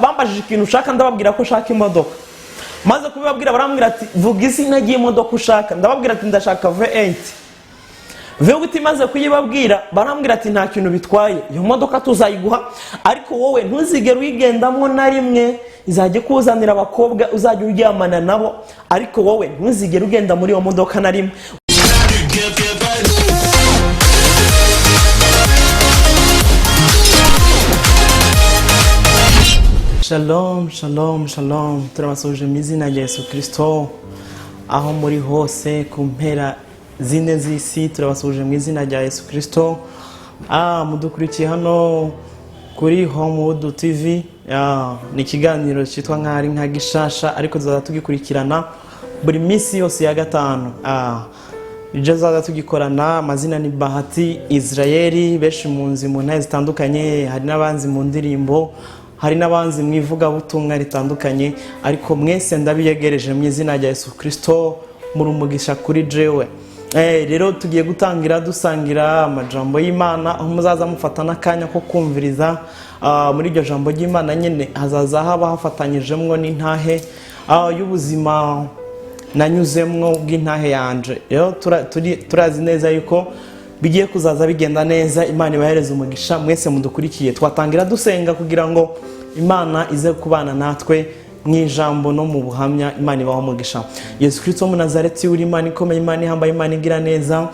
Bambajije ikintu ushaka, ndababwira ko ushaka imodoka. Maze kubibabwira, barambwira ati: "Vuga izina ry'imodoka ushaka." Ndababwira ati: "Ndashaka V8." V8 imaze kuyibabwira, barambwira ati: "Nta kintu bitwaye, iyo modoka tuzayiguha, ariko wowe ntuzigere uyigendamo na rimwe. Izajya ikuzanira abakobwa uzajya uryamana nabo, ariko wowe ntuzigere ugenda muri iyo modoka na rimwe." Shalom, shalom, shalom! Turabasuhuje mu izina rya Yesu Kirisito aho muri hose ku mpera zine z'isi. Turabasuhuje mu izina rya Yesu Kirisito. Mudukurikiye hano kuri Homewood TV. Ni ikiganiro cyitwa nk'aho ari nka gishasha, ariko tuzajya tugikurikirana buri minsi yose ya gatanu. Ibyo tuzaza tugikorana. Amazina ni Bahati Israel, benshi munzi mu ntara zitandukanye. Hari n'abanzi mu ndirimbo, hari n'abanzi mu ivugabutumwa ritandukanye, ariko mwese ndabiyegereje mu izina rya Yesu Kirisito. Muri umugisha kuri jewe. Rero tugiye gutangira dusangira amajambo y'Imana, aho muzaza mufata n'akanya ko kumviriza. Muri iryo jambo ry'Imana nyine hazaza haba hafatanyijemwo n'intahe y'ubuzima nanyuzemwo bw'intahe yanje. Rero turazi neza yuko bigiye kuzaza bigenda neza. Imana ibahereze umugisha mwese mudukurikiye. Twatangira dusenga kugira ngo Imana ize kubana natwe mu ijambo no mu buhamya. Imana ibaho umugisha. Yesu Kirisito wo mu Nazareti, uri Imana ikomeye, Imana ihambaye, Imana igira neza,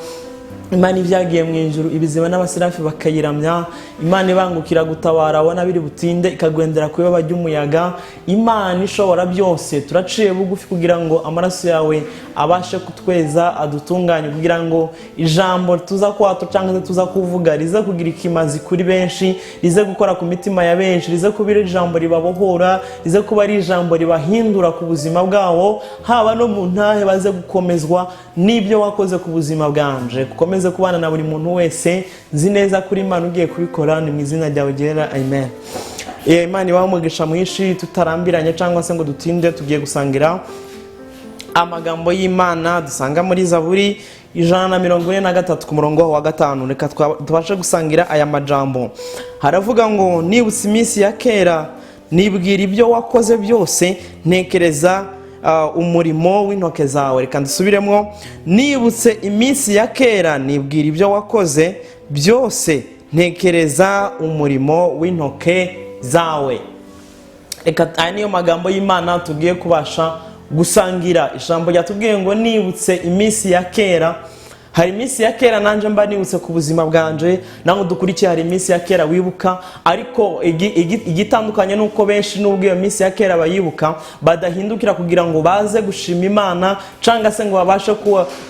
Imana ibyagiye mu ijuru, ibizima n'abaserafi bakayiramya, Imana ibangukira gutabara, abona biri butinde ikagendera ku ibaba ry'umuyaga, Imana ishobora byose, turaciye bugufi kugira ngo amaraso yawe abashe kutweza, adutunganye, kugira ngo ijambo tuza kwato cyangwa se tuza kuvuga rize kugira ikimazi kuri benshi, rize gukora ku mitima ya benshi, rize kuba ari ijambo ribabohora, rize kuba ari ijambo ribahindura ku buzima bwabo, haba no mu ntahe baze gukomezwa n'ibyo wakoze ku buzima bwanje. Ukomeze kubana na buri muntu wese. Nzi neza kuri Imana ugiye kubikora. Ni mu izina ryawe ryera, amen. Imana ibahe umugisha mwinshi. Tutarambiranye cyangwa se ngo dutinde, tugiye gusangira amagambo y'Imana dusanga muri Zaburi 143 ku murongo wa 5. Reka tubashe gusangira aya majambo. Haravuga ngo: "Nibutse iminsi ya kera, nibwira ibyo wakoze byose, ntekereza umurimo w'intoke zawe." Reka dusubiremo: "Nibutse iminsi ya kera, nibwira ibyo wakoze byose, ntekereza umurimo w'intoke zawe." Reka aya niyo magambo y'Imana tugiye kubasha gusangira. Ijambo ryatubwiye ngo: "Nibutse iminsi ya kera." Hari iminsi ya kera nanjye mba nibutse ku buzima bwanje. Nawe dukurikiye, hari iminsi ya kera wibuka, ariko igitandukanye ni uko benshi, nubwo iyo minsi ya kera bayibuka, badahindukira kugira ngo baze gushima Imana cyangwa se ngo babashe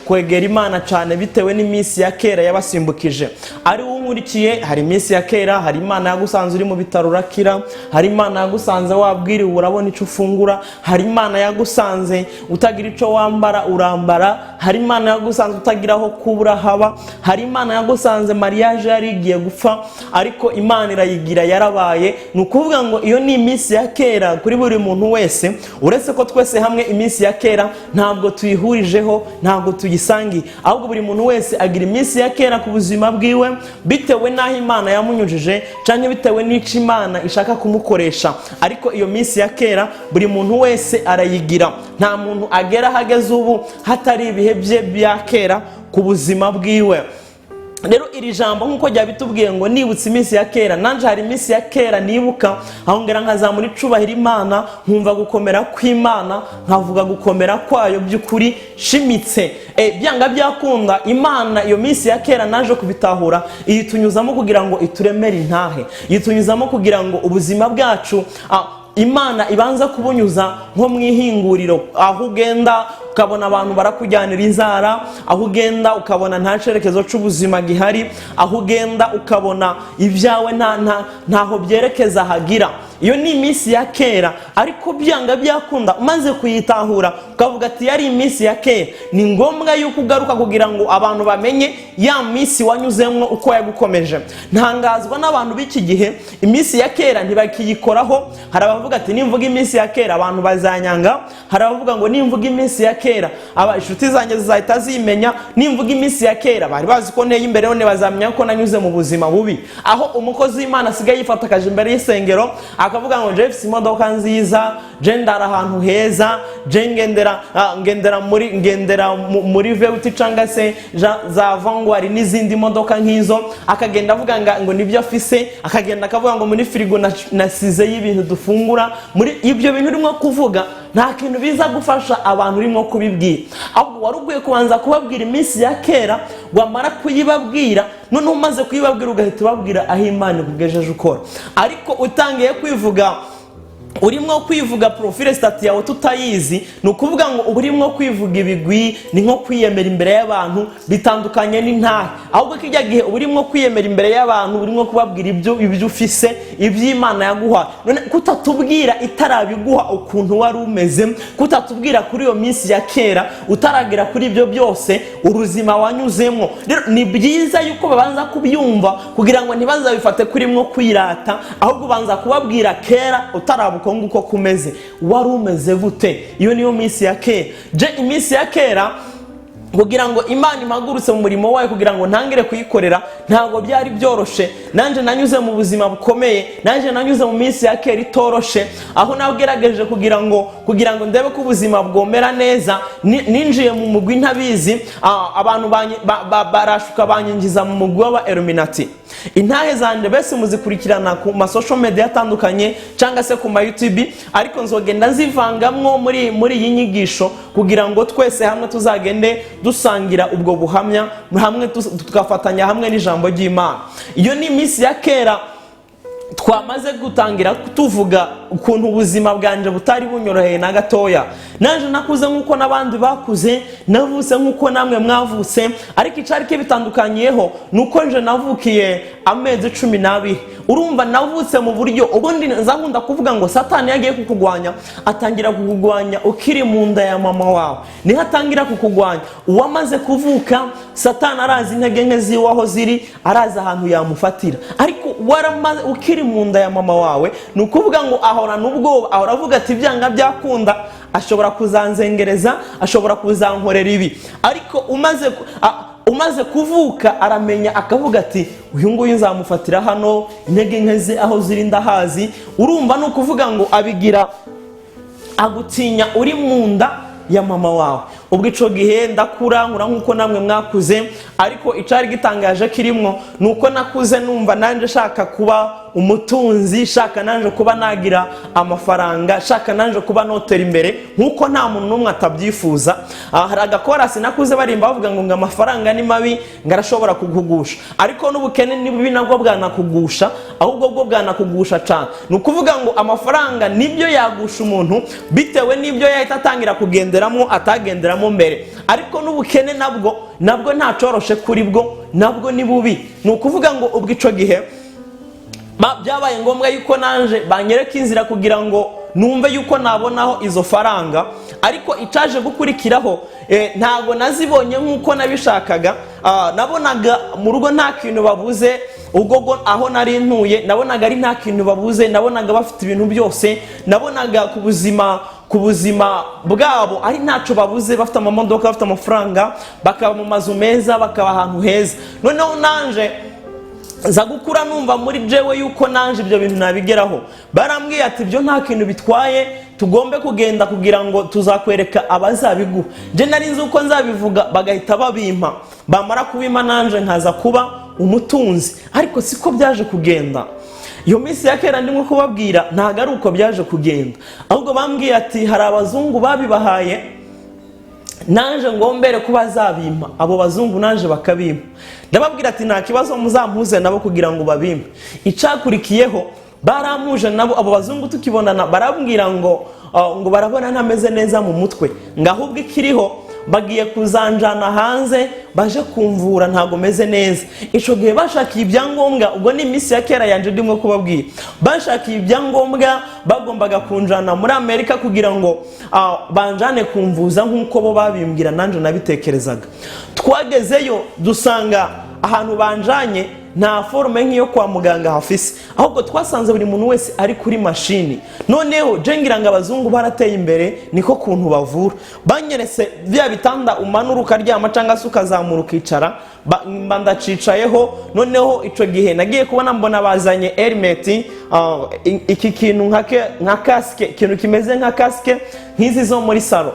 kwegera Imana cyane bitewe n'iminsi ya kera yabasimbukije. Ari wowe unkurikiye, hari iminsi ya kera. Hari Imana yagusanze uri mu bitaro urakira, hari Imana yagusanze wabwiriwe urabona icyo ufungura, hari Imana yagusanze utagira icyo wambara urambara, hari Imana yagusanze utagira aho kubura haba, hari Imana yagusanze mariage yari igiye gupfa, ariko Imana irayigira yarabaye. Ni ukuvuga ngo iyo ni iminsi ya kera kuri buri muntu wese, uretse ko twese hamwe iminsi ya kera ntabwo tuyihurijeho, ntabwo tuyisangiye, ahubwo buri muntu wese agira iminsi ya kera ku buzima bwiwe bitewe n'aho Imana yamunyujije cyangwa bitewe n'icyo Imana ishaka kumukoresha. Ariko iyo minsi ya kera buri muntu wese arayigira. Nta muntu agera aho ageze ubu hatari ibihe bye bya kera ku buzima bwiwe. Rero iri jambo nk'uko ryabitubwiye ngo: "Nibutse iminsi ya kera", nanjye hari iminsi ya kera nibuka, aho ngera nkazamura icubahiro Imana, nkumva gukomera kw'Imana, nkavuga gukomera kwayo by'ukuri shimitse. Byanga byakunda, Imana iyo minsi ya kera naje kubitahura, iyitunyuzamo kugira ngo ituremere intahe, iyitunyuzamo kugira ngo ubuzima bwacu Imana ibanza kubunyuza nko mu ihinguriro, aho ugenda ukabona abantu barakujyanira inzara, aho ugenda ukabona nta cyerekezo cy'ubuzima gihari, aho ugenda ukabona ibyawe ntaho byerekeza hagira. Iyo ni iminsi ya kera, ariko byanga byakunda umaze kuyitahura ukavuga ati: "Yari iminsi ya kera." Ni ngombwa yuko ugaruka kugira ngo abantu bamenye ya minsi wanyuzemo uko yagukomeje. Ntangazwa n'abantu b'iki gihe, iminsi ya kera ntibakiyikoraho. Hari abavuga ati: "Nimvuga iminsi ya kera abantu bazanyanga." Hari abavuga ngo: "Nimvuga iminsi ya kera aba inshuti zanjye zizahita zimenya. Nimvuga iminsi ya kera, bari bazi ko nteye imbere, none bazamenya ko nanyuze mu buzima bubi." Aho umukozi w'Imana asigaye yifata akaja imbere y'isengero. Akavuga ngo je mfise imodoka nziza, je ndara ahantu heza, je ngendera muri V8 cyangwa se za Vanguard n'izindi modoka nk'izo. Akagenda avuga ngo nibyo afise, akagenda akavuga ngo muri firigo nasizeyo ibintu dufungura. Muri ibyo bintu urimo kuvuga, nta kintu biza gufasha abantu urimo kubibwira. Ahubwo wari ukwiye kubanza kubabwira iminsi ya kera, wamara kuyibabwira, noneho umaze kuyibabwira ugahita ubabwira aho Imana ikugejeje ukora. Ariko utangiye kwivuga, urimo kwivuga profile, status yawe tutayizi, ni ukuvuga ngo uba urimo kwivuga ibigwi, ni nko kwiyemera imbere y'abantu, bitandukanye n'intahe. Ahubwo kijya gihe uba urimo kwiyemera imbere y'abantu, urimo kubabwira ibyo ufise, iby'Imana yaguha. None kutatubwira itarabiguha ukuntu wari umeze, kutatubwira kuri iyo minsi ya kera utaragera kuri ibyo byose, ubuzima wanyuzemo? Rero ni byiza yuko babanza kubyumva kugira ngo ntibazabifate kurimo kwirata. Ahubwo ubanza kubabwira kera utaraba uko nguko kumeze, wari umeze gute? Iyo niyo minsi ya kera. Je iminsi ya kera, kugira ngo Imana impagurutse mu murimo wayo, kugira ngo ntangire kuyikorera, ntabwo byari byoroshe. Nanjye nanyuze mu buzima bukomeye, nanjye nanyuze mu minsi ya kera itoroshe, aho nagerageje kugira ngo ndebe ko ubuzima bwomera neza. Ninjiye mu mugwi ntabizi, abantu barashuka banyinjiza mu mugwi w'aba Illuminati. Intahe zanjye bese muzikurikirana ku ma social media atandukanye cyangwa se ku ma YouTube, ariko nzogenda nzivangamwo muri iyi nyigisho kugira ngo twese hamwe tuzagende dusangira ubwo buhamya hamwe, tugafatanya hamwe n'ijambo ry'Imana. Iyo ni iminsi ya kera twamaze gutangira tuvuga ukuntu ubuzima bwanjye butari bunyoroheye na gatoya. Naje nakuze nk'uko n'abandi bakuze, navutse nk'uko namwe mwavutse, ariko icyari kibitandukanyiyeho ni uko nje navukiye amezi 12. Urumva navutse mu buryo ubundi nza nkunda kuvuga ngo Satani iyo agiye kukugwanya, atangira kukugwanya ukiri mu nda ya mama wawe, niho atangira kukugwanya. Uwamaze kuvuka, Satani arazi intege nke ziwe aho ziri, arazi ahantu yamufatira. Ariko waramaze ukiri mu nda ya mama wawe, ni ukuvuga ngo ahorana ubwoba, ahora avuga ati byanga byakunda ashobora kuzanzengereza, ashobora kuzankorera ibi. Ariko umaze kuvuka aramenya, akavuga ati uyu nguyu nzamufatira hano, intege nke ze aho ziri ndahazi. Urumva ni ukuvuga ngo abigira agutinya uri mu nda ya mama wawe. Ubwo icyo gihe ndakura, nkura nk'uko namwe mwakuze, ariko icyari gitangaje kirimwo ni uko nakuze numva nanjye shaka kuba umutunzi, shaka nanjye kuba nagira amafaranga, shaka nanjye kuba notera imbere, nk'uko nta muntu n'umwe atabyifuza. Hari agakorasi nakuze barimba bavuga ngo amafaranga ni mabi, ngo arashobora kukugusha, ariko n'ubukene ni bubi, nabwo bwanakugusha, ahubwo bwo bwanakugusha cyane. Ni ukuvuga ngo amafaranga nibyo yagusha umuntu bitewe n'ibyo yahita atangira kugenderamo atagenderamo mbere, ariko n'ubukene nabwo ntacoroshe kuri bwo, nabwo ni bubi. Ni ukuvuga ngo ubwo icyo gihe byabaye ngombwa yuko nanje banyereka inzira kugira ngo numve yuko nabonaho izo faranga. Ariko icaje gukurikiraho, ntabwo nazibonye nk'uko nabishakaga. Nabonaga mu rugo nta kintu babuze, ubwo aho nari ntuye nabonaga ari nta kintu babuze, nabonaga bafite ibintu byose, nabonaga ku buzima bwabo ari ntacyo babuze, bafite amamodoka, bafite amafaranga, bakaba mu mazu meza, bakaba ahantu heza. Noneho nanje nza gukura numva muri jewe yuko nanje ibyo bintu nabigeraho. Barambwiye ati ibyo nta kintu bitwaye, tugombe kugenda kugira ngo tuzakwereka abazabiguha. Je nari nzi uko nzabivuga bagahita babimpa, bamara kubimpa nanje nkaza kuba umutunzi, ariko siko byaje kugenda. Iyo minsi ya kera ndimo kubabwira ntabwo ari uko byaje kugenda. Ahubwo bambwiye ati hari abazungu babibahaye, naje ngombere ko bazabimpa. Abo bazungu naje bakabimpa. Ndababwira ati nta kibazo, muzampuze nabo kugira ngo babimpe. Icyakurikiyeho, barampuje nabo. Abo bazungu tukibonana barambwira ngo barabona ntameze neza mu mutwe, ngo ahubwo ikiriho bagiye kuzanjana hanze baje kumvura, ntabwo meze neza. Icyo gihe bashakiye ibyangombwa, ubwo ni iminsi ya kera yanje ndimo kubabwira, bashakiye ibyangombwa, bagombaga kunjana muri Amerika kugira ngo banjane kumvuza nk'uko bo babimbwira nanjye nabitekerezaga. Twagezeyo dusanga ahantu banjanye Nta forme nk'iyo kwa muganga hafise, ahubwo twasanze buri muntu wese ari kuri mashini. Noneho je ngira ngo abazungu barateye imbere, niko kuntu bavura. Banyeretse bya bitanda umanura ukaryama cyangwa se ukazamura ukicara, mba ndacicayeho. Noneho ico gihe nagiye kubona mbona bazanye helmet, iki kintu nka casque, ikintu kimeze nka casque nk'izi zo muri salon.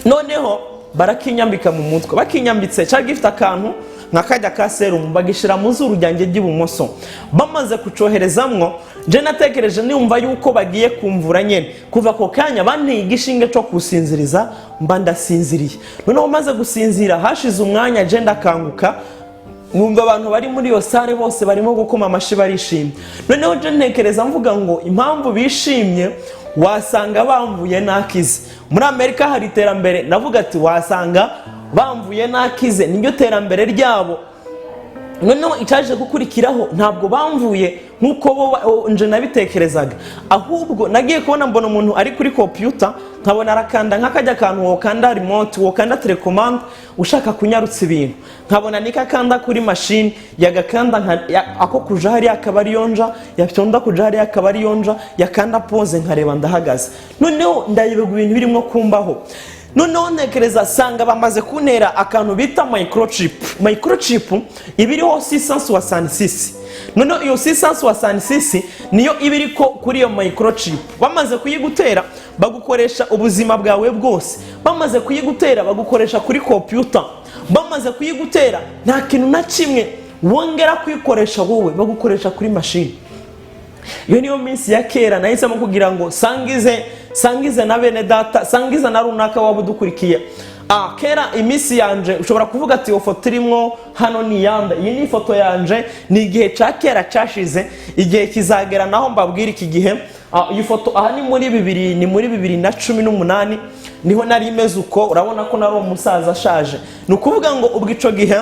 Noneho barakinyambika mu mutwe. Bakinyambitse, cyari gifite akantu nka kajya ka serumu, bagishyira mu zuru ryanjye ry'ibumoso. Bamaze kucoherezamwo, nje natekereje nimva yuko bagiye kumvura nyene. Kuva ako kanya banteye igishinge cyo kusinziriza, mba ndasinziriye. Noneho maze gusinzira, hashize umwanya je ndakanguka, numva abantu bari muri iyo salle bose barimo gukoma amashyi, barishimye. Noneho je ntekereza mvuga ngo impamvu bishimye, wasanga bamvuye nakize. Muri Amerika hari iterambere. Navuga ati wasanga bamvuye nakize, niryo terambere ryabo. Noneho icyaje gukurikiraho, ntabwo bamvuye nk'uko bo nje nabitekerezaga, ahubwo nagiye kubona mbona umuntu ari kuri kompiyuta, nkabona arakanda nk'akajya akantu wokanda remote, wokanda télécommande ushaka kunyarutsa ibintu, nkabona niko akanda kuri mashini, yagakanda ako kuja hariya akaba ariyo nja, yapyonda kuja hariya akaba ariyo nja, yakanda pause nkareba ndahagaze. Noneho ndayoberwa ibintu birimo kumbaho. Noneho ntekereza sanga bamaze kuntera akantu bita microchip. Microchip iba iriho 666. Noneho iyo 666 niyo iba iriko kuri iyo microchip. Bamaze kuyigutera, bagukoresha ubuzima bwawe bwose. Bamaze kuyigutera, bagukoresha kuri kompiyuta. Bamaze kuyigutera, nta kintu na kimwe wongera kuyikoresha wowe, bagukoresha kuri mashini. Iyo niyo minsi ya kera nahisemo kugira ngo sangize na bene data, sangize na runaka waba udukurikiye. Kera iminsi yanje, ushobora kuvuga ati iyo foto irimwo hano ni iyanda? Iyi ni ifoto yanje, ni igihe ca kera cashize. Igihe kizagera naho mbabwira iki gihe. Iyi foto aha ni muri bibiri, ni muri 2018, niho nari imeze uko. Urabona ko nari umusaza ashaje. Ni ukuvuga ngo ubwo ico gihe,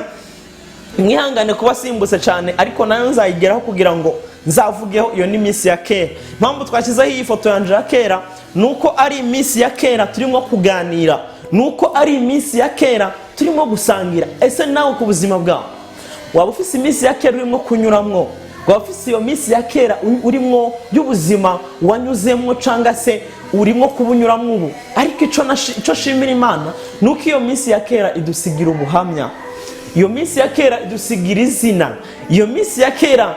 mwihangane kuba simbutse cyane, ariko nayo nzayigeraho kugira ngo nzavugeho. Iyo ni iminsi ya kera. Impamvu twashyizeho iyi foto yanjye ya kera ni uko ari iminsi ya kera turimo kuganira, ni uko ari iminsi ya kera turimo gusangira. Ese nawe ku buzima bwawe waba ufise iminsi ya kera urimo kunyuramwo? Waba ufise iyo minsi ya kera urimo y'ubuzima wanyuzemo, cyangwa se urimo kubunyuramo ubu? Ariko icyo shimira Imana ni uko iyo minsi ya kera idusigira ubuhamya, iyo minsi ya kera idusigira izina, iyo minsi ya kera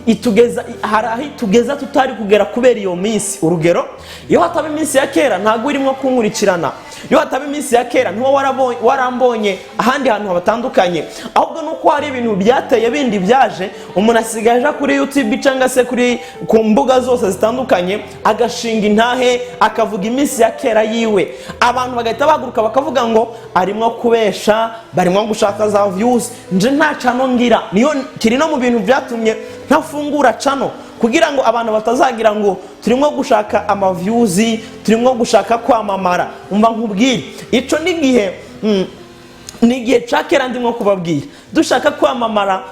itugeza hari aho itugeza tutari kugera kubera iyo minsi. Urugero, iyo hataba iminsi ya kera ntabwo urimo kunkurikirana. Iyo hataba iminsi ya kera ntiwo warambonye ahandi hantu hatandukanye. Ahubwo nuko hari ibintu byateye bindi byaje, umuntu asigaye aja kuri YouTube cyangwa se ku mbuga zose zitandukanye, agashinga intahe, akavuga iminsi ya kera yiwe, abantu bagahita bahaguruka bakavuga ngo arimo kubesha, barimo gushaka za views. Nje nta channel ngira, niyo kiri no mu bintu byatumye ntafungura channel, kugira ngo abantu batazagira ngo turimo gushaka ama views, turimo gushaka kwamamara. Umva nkubwire, ico n'igihe ni igihe ca kera ndimo kubabwira dushaka kwamamara,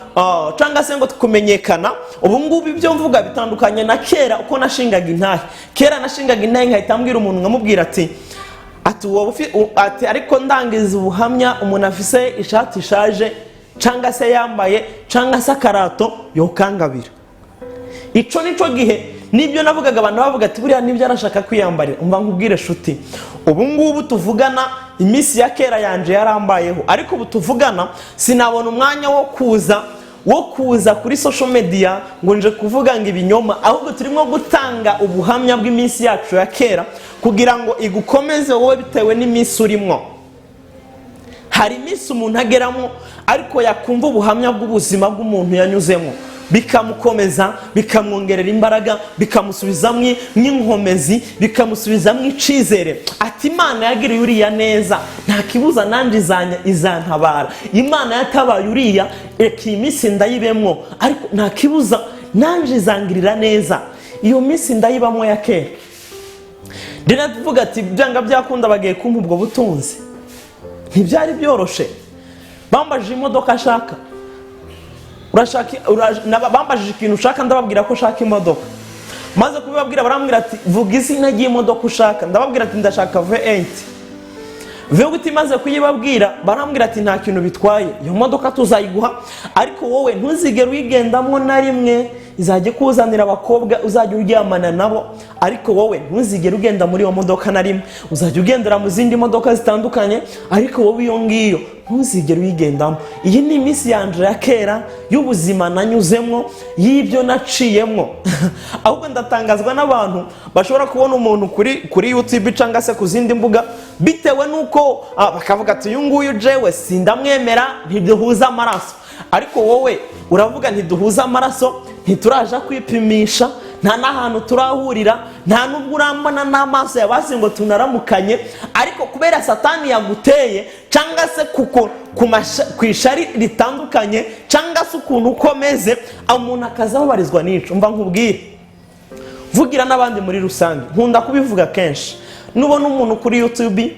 cyangwa se ngo kumenyekana. Ubu ngubu ibyo mvuga bitandukanye na kera uko nashingaga intahe. Kera nashingaga intahe nkahita mbwira umuntu, nkamubwira ati wowe ati ariko ndangiza ubuhamya, umuntu afise ishati ishaje cyangwa se yambaye cyangwa se akarato yokangabira. Ico nico gihe nibyo navugaga, abantu bavuga ati buriya nibyo arashaka kwiyambarira. Umva nkubwire shuti, ubu ngubu tuvugana iminsi ya kera yanje yarambayeho, ariko ubu tuvugana sinabona umwanya wo kuza kuri social media ngo nje kuvuga ngo ibinyoma. Ahubwo turimo gutanga ubuhamya bw'iminsi yacu ya kera kugira ngo igukomeze wowe bitewe n'iminsi urimo. Hari iminsi umuntu ageramo, ariko yakumva ubuhamya bw'ubuzima bw'umuntu yanyuzemo, bikamukomeza, bikamwongerera imbaraga, bikamusubizamo inkomezi, bikamusubizamo icizere, ati Imana yagiriye uriya neza, nta kibuza nanjye izantabara. Imana yatabaye uriya, reka iyi minsi ndayibemwo, ariko nta kibuza nanjye izangirira neza. Iyo minsi ndayibamo ya kera. Rero tuvuga ati byanga byakunda bagiye kumpa ubwo butunzi. Ntibyari byoroshe. Bambajije imodoka ashaka, urashaka bambajije ikintu ushaka, ndababwira ko ushaka imodoka. Maze kubibabwira, barambwira ati vuga izina ry'imodoka ushaka. Ndababwira ati ndashaka V8. V8 imaze kuyibabwira, barambwira ati: "Nta kintu bitwaye, iyo modoka tuzayiguha, ariko wowe ntuzigere uyigendamo na rimwe. Izajya ikuzanira abakobwa uzajya uryamana nabo, ariko wowe ntuzigere ugenda muri iyo modoka na rimwe. Uzajya ugendera mu zindi modoka zitandukanye, ariko wowe iyo ngiyo ntuzigere uyigendamo." Iyi ni iminsi yanje ya kera, y'ubuzima nanyuzemo, y'ibyo naciyemo. Ahubwo ndatangazwa n'abantu bashobora kubona umuntu kuri YouTube cyangwa se ku zindi mbuga, bitewe n'uko bakavuga ati: "Uyu nguyu jewe sindamwemera, ntiduhuza amaraso." Ariko wowe uravuga ntiduhuza amaraso, ntituraja kwipimisha, nta n'ahantu turahurira, nta n'ubwo urambona n'amaso yabasi ngo tunaramukanye. Ariko kubera Satani yaguteye, cyangwa se kuko ku ishari ritandukanye, cyangwa se ukuntu ukomeze, umuntu akaza ababarizwa n'ico. Mva nkubwire, vugira n'abandi muri rusange, nkunda kubivuga kenshi: nubona umuntu kuri YouTube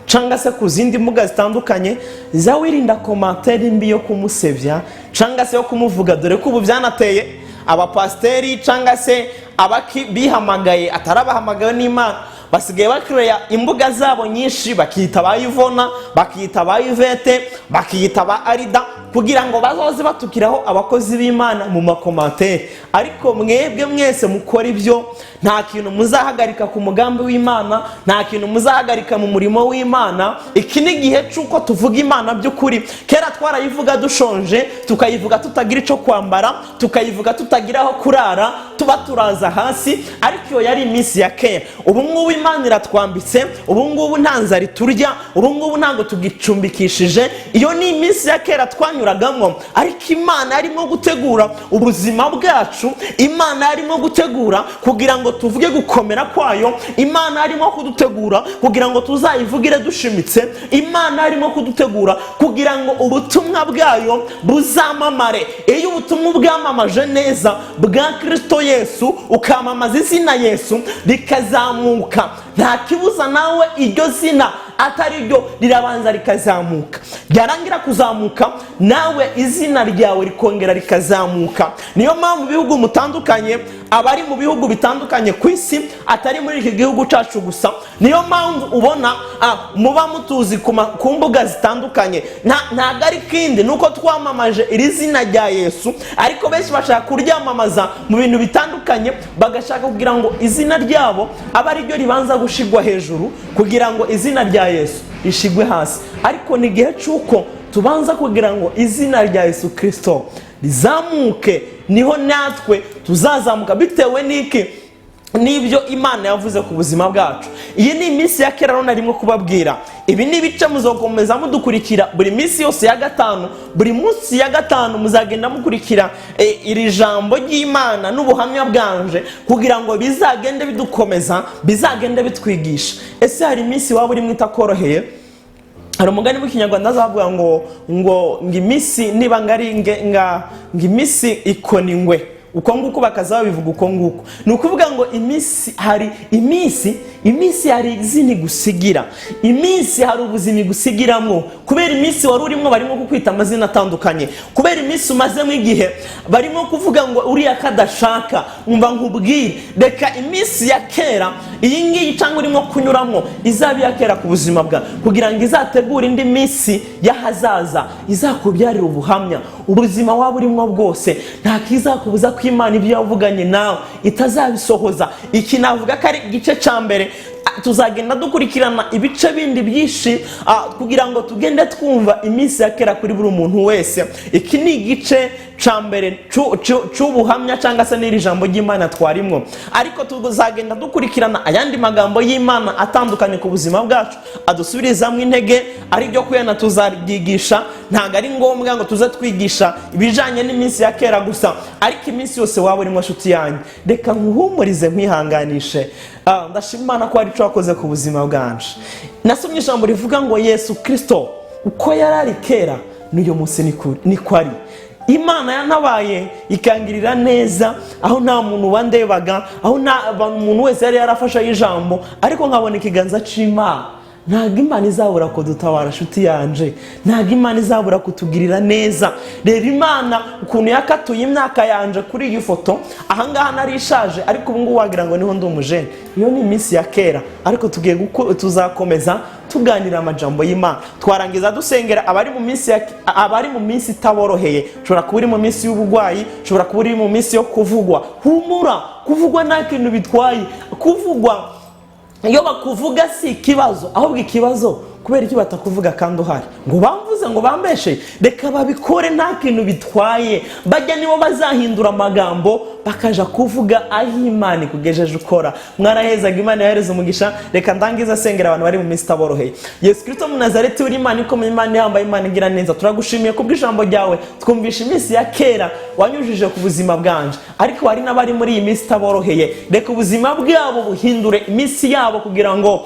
cyangwa se ku zindi mbuga zitandukanye, za wirinda commentaire mbi yo kumusebya cyangwa se yo kumuvuga, dore ko ubu byanateye abapasiteri cyangwa se abaki bihamagaye atari abahamagawe n'Imana, basigaye bakireya imbuga zabo nyinshi, bakiyita ba Ivona, bakiyita ba Ivete, bakiyita ba Arida, kugira ngo bazoze batukiraho abakozi b'Imana mu ma commentaire. Ariko mwebwe mwese mukora ibyo, nta kintu muzahagarika ku mugambi w'Imana, nta kintu muzahagarika mu murimo w'Imana. Iki ni igihe cy'uko tuvuga Imana by'ukuri. Kera twarayivuga dushonje, tukayivuga tutagira icyo kwambara, tukayivuga tutagira aho kurara, tuba turaza hasi, ariko iyo yari iminsi ya kera. Ubu ngubu Imana iratwambitse, ubu ngubu nta nzara iturya, ubu ngubu ntabwo tugicumbikishije. Iyo ni iminsi ya kera twanyuragamo, ariko Imana yarimo gutegura ubuzima bwacu. Imana yarimo gutegura kugira ngo tuvuge gukomera kwayo. Imana yarimo kudutegura kugira ngo tuzayivugire dushimitse. Imana yarimo kudutegura kugira ngo ubutumwa bwayo buzamamare. Iyo ubutumwa bwamamaje neza bwa Kirisito Yesu, ukamamaza izina Yesu rikazamuka, nta kibuza nawe iryo zina atari ryo rirabanza rikazamuka, ryarangira kuzamuka nawe izina ryawe rikongera rikazamuka. Niyo mpamvu ibihugu mutandukanye, abari mu bihugu bitandukanye ku isi, atari muri iki gihugu cyacu gusa, niyo mpamvu ubona muba mutuzi ku mbuga zitandukanye. Ntabwo ari kindi, ni uko twamamaje iri zina rya Yesu. Ariko benshi bashaka kuryamamaza mu bintu bitandukanye, bagashaka kugira ngo izina ryabo abe ari ryo ribanza gushigwa hejuru, kugira ngo izina rya Yesu rishigwe hasi. Ariko ni igihe cy'uko tubanza kugira ngo izina rya Yesu Kirisito rizamuke, niho natwe tuzazamuka, bitewe n'iki? N'ibyo Imana yavuze ku buzima bwacu. Iyi ni iminsi ya kera rero narimo kubabwira. Ibi ni ibice muzakomeza mudukurikira buri minsi yose ya gatanu. Buri munsi ya gatanu muzagenda mukurikira iri jambo ry'Imana n'ubuhamya bwanje, kugira ngo bizagende bidukomeza, bizagende bitwigisha. Ese hari iminsi waba urimo itakoroheye? Hari umugani w'Ikinyarwanda azavuga ngo iminsi niba ngari ngo iminsi ikona ingwe, uko nguko bakaza babivuga uko nguko. Ni ukuvuga ngo iminsi, hari iminsi hari izina igusigira, iminsi hari ubuzima igusigiramo. Kubera iminsi wari urimo, barimo kukwita amazina atandukanye. Kubera iminsi umazemo igihe, barimo kuvuga ngo uriya kadashaka. Umva nkubwire, reka iminsi ya kera iyi ngiyi cyangwa urimo kunyuramo izaba iya kera ku buzima bwawe, kugira ngo izategure indi minsi y'ahazaza izakubyarira ubuhamya. Ubuzima waba urimo bwose, nta kizakubuza ko Imana ibyo yavuganye nawe itazabisohoza. Iki navuga ko ari igice cya mbere. Tuzagenda dukurikirana ibice bindi byinshi kugira ngo tugende twumva iminsi ya kera kuri buri muntu wese. Iki ni igice cya mbere cy'ubuhamya cyangwa se n'iri jambo ry'Imana twarimwo, ariko tuzagenda dukurikirana ayandi magambo y'Imana atandukanye ku buzima bwacu, adusubirizamo intege. Ari byo kuyana tuzaryigisha. Ntabwo ari ngombwa ngo tuze twigisha ibijyanye n'iminsi ya kera gusa, ariko iminsi yose waba urimo, nshuti yanjye, reka nkuhumurize, nkwihanganishe. Ndashima Imana ko hari icyo wakoze ku buzima bwanje. Nasomye ijambo rivuga ngo Yesu Kirisito uko yari ari kera, n'uyu munsi niko ari. Imana yantabaye ikangirira neza aho nta muntu wandebaga, aho nta muntu wese yari yarafashe ijambo, ariko nkabona ikiganza cy'Imana. Ntabwo Imana izabura kudutabara, nshuti yanje. Ntabwo Imana izabura kutugirira neza. Reba Imana ukuntu yakatuye imyaka yanje kuri iyi foto. Ahangaha nari ishaje, ariko ubu ngubu wagira ngo niho ndi umujene. Iyo ni iminsi ya kera, ariko tugiye tuzakomeza tuganira amajambo y'Imana, twarangiza dusengera abari mu minsi itaboroheye. Ushobora kuba uri mu minsi y'uburwayi, ushobora kuba uri mu minsi yo kuvugwa. Humura, kuvugwa nta kintu bitwaye. Kuvugwa, iyo bakuvuga si ikibazo, ahubwo ikibazo, kubera iki batakuvuga kandi uhari? Ngo bamvuze, ngo bambeshe, reka babikore, nta kintu bitwaye. Bajya nibo bazahindura amagambo bakaja kuvuga aho Imana ikugejeje ukora. Mwarahezaga, Imana yahereza umugisha. Reka ndangiza asengera abantu bari mu minsi itaboroheye. Yesu Kirisito mu Nazareti, uri Imana ikomeye, Imana ihambaye, Imana igira neza, turagushimiye kubw'ijambo ryawe. Twumvisha iminsi ya kera wanyujije ku buzima bwanje, ariko hari n'abari muri iyi minsi itaboroheye. Reka ubuzima bwabo buhindure iminsi yabo, kugira ngo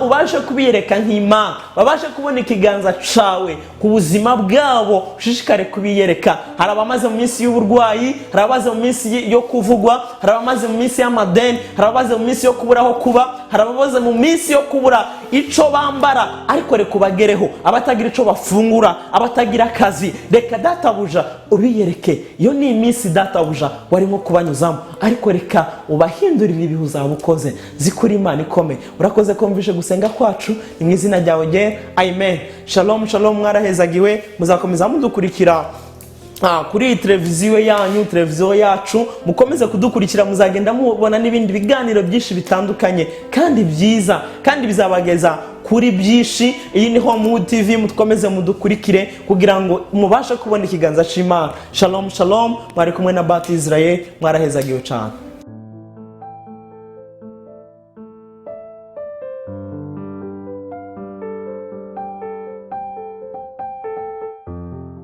ubashe kubiyereka nk'Imana, babashe kubona ikiganza cawe ku buzima bwabo, ushishikare kubiyereka. Hari abamaze mu minsi y'uburwayi, hari abamaze mu minsi yo kuvugwa, hari abamaze mu minsi y'amadeni, hari abamaze mu minsi yo kubura aho kuba, hari abamaze mu minsi yo kubura ico bambara, ariko reka ubagereho. Abatagira ico bafungura, abatagira akazi, reka Databuja ubiyereke. Iyo ni iminsi, Databuja, warimo kubanyuzamo, ariko reka ubahindurire ibihe uzaba ukoze. Zikuri Imana ikomeye, urakoze kumvishe gusenga kwacu. Ni mu izina ryawe ryera, amen. Shalom, shalom, mwarahezagiwe. Muzakomeza mudukurikira kuri iyi televiziyo yanyu, televiziyo yacu. Mukomeze kudukurikira, muzagenda mubona n'ibindi biganiro byinshi bitandukanye kandi byiza, kandi bizabageza kuri byinshi. Iyi ni Home TV, mukomeze mudukurikire kugira ngo mubashe kubona ikiganza cy'Imana. Shalom, shalom. Mwari kumwe na Bat Israel. Mwarahezagiwe cyane.